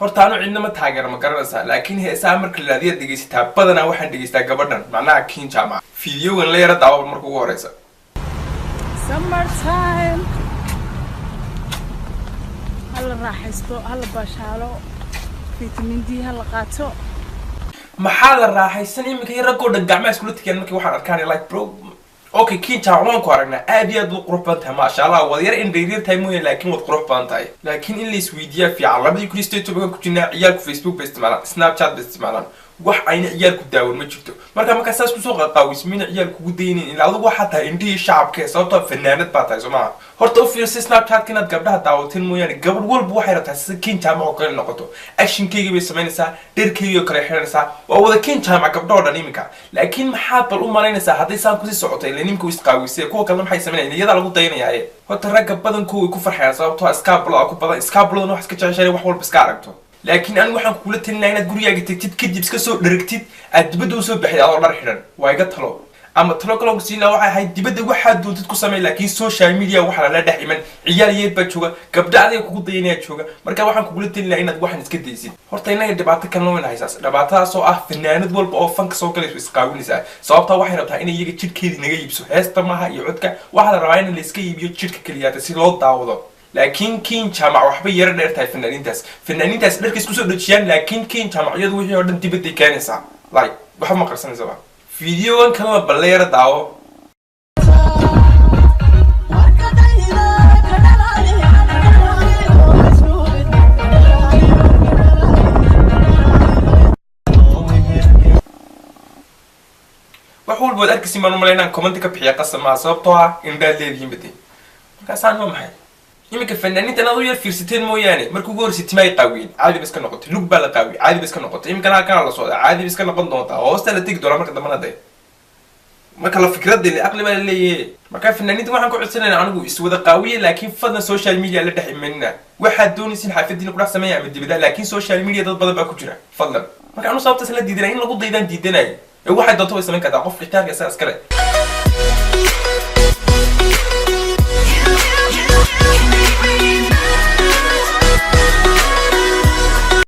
Horta anu cidna ma taageero, ma garanaysaa, laakiin heesaha marka la raadiya dhegeysataa badanaa waxaan dhegeystaa gabadhan, macnaha Kiin Jaamac. Fiidiyogan la yara daawa marka ugu horeysa. Summertime, hala raaxaysto, hala baashaalo, vitamin D hala qaato. Maxaa la raaxaysan iminka? Iyo raggoo dhan gacmaha iskula tegeen markii waxaan arkaan. Like bro, okay, Kiin Jaamac waan ku aragnaa, aad iyo aad u qurux badan tahay, maasha Allah. Waad yar indhayryar tahay mooyane, laakiin waad qurux badan tahay. Laakiin in la isweydiiyaa fiican. 2018 ku jirnaa, ciyaalku Facebook bay isticmaalaan, Snapchat bay isticmaalaan, wax ayna ciyaalku daawan ma jirto. Markaa saas kusoo qaqaawis mayna ciyaal kugu daynayn ilaa adigu waxaa tahay indhihii shacabka, sababtoo fanaanad baa tahay, soo maha? Horta u fiirsa Snapchatka inaad gabdhaha daawateen mooyaane, gabadh walba waxay rabtaa sida Kiin Jaamac oo kale noqoto. Actionkaygii bay samaynaysaa, dherkaygii oo kale xiranaysaa, waa wada Kiin Jaamac gabdhoo dhan iminka. Laakiin maxaad bal u malaynaysaa hadday saan kusii socoto? Ila nimka isqaawisay, kuwa kalena maxay samaynayaan? Iyadaa lagu dayanayaaye. Horta ragga badankooda way ku farxayaan, sababtoo ah iskaabulada ku badan, iskaabuladana wax iska jeceshahay, wax walba iska aragto. Laakiin anigu waxaan kugula talin lahaa inaad gurigaaga tegtid, kadib iska soo dheragtid, aad dibadda usoo baxid adoo dhar xidhan. Waa iga talo. Ama talo kaloo ku siin lahaa waxay ahayd, dibadda waxaad doontid ku samey, laakiin social media waxaa lala dhex iman. Ciyaal yeed baa jooga, gabdha adiga kugu dayanayaa jooga. Marka waxaan kugula talin lahaa inaad waxan iska daysid. Horta innaga dhibaato kalena wayna haysaas, dhibaatadaas oo ah fanaanad walba oo fanka soo galayso isqaawinaysaa, sababtaa waxay rabtaa inay iyaga jidhkeedii naga iibso. Heesta maaha iyo codka, waxaa la rabaa in la iska iibiyo jidhka keliyaata si loo daawado. Laakiin Kiin Jaamac waxbay yaro dheer tahay fanaaniintaas. Fanaaniintaas dharka isku soo dhejiyaan, laakiin Kiin Jaamac iyadu wixii oo dhan dibadday keenaysaa, like waxba ma qarsanaysaba. Fiidiyogan kalena balle yara daawo. Wax walba waad arkaysin baan umalay. Inaan comment ka bixiya qasab maaha, sababtoo ah indhaad leedihiin bade. Markaasaan waa maxay iminka fanaaniinta inaad u yar fiirsateen mooyaane? Markii ugu horreysay timaay qaawiyeen, caadi ba iska noqotay. Lug baa la qaawiyey, caadi ba iska noqotay. Iminkana halkana la socda, caadi ba iska noqon doontaa, hoosta la tegi doonaa marka dambana de. Marka la fikradda le aqli baa la leeyahay. Marka fanaaniinta waxaan ku codsanayna anigu, iswada qaawiye, laakiin fadlan social media la dhex imanina. Waxaad doonaysin xaafadiina kudhex sameeya ama dibada, laakiin social media dad badan baa ku jira, fadlan. Marka anu sababtaas la diidanay, in lagu daydaan diidanay. Ee waxay doonto way samayn kartaa, qof ikhtiyaarka isaga iskale.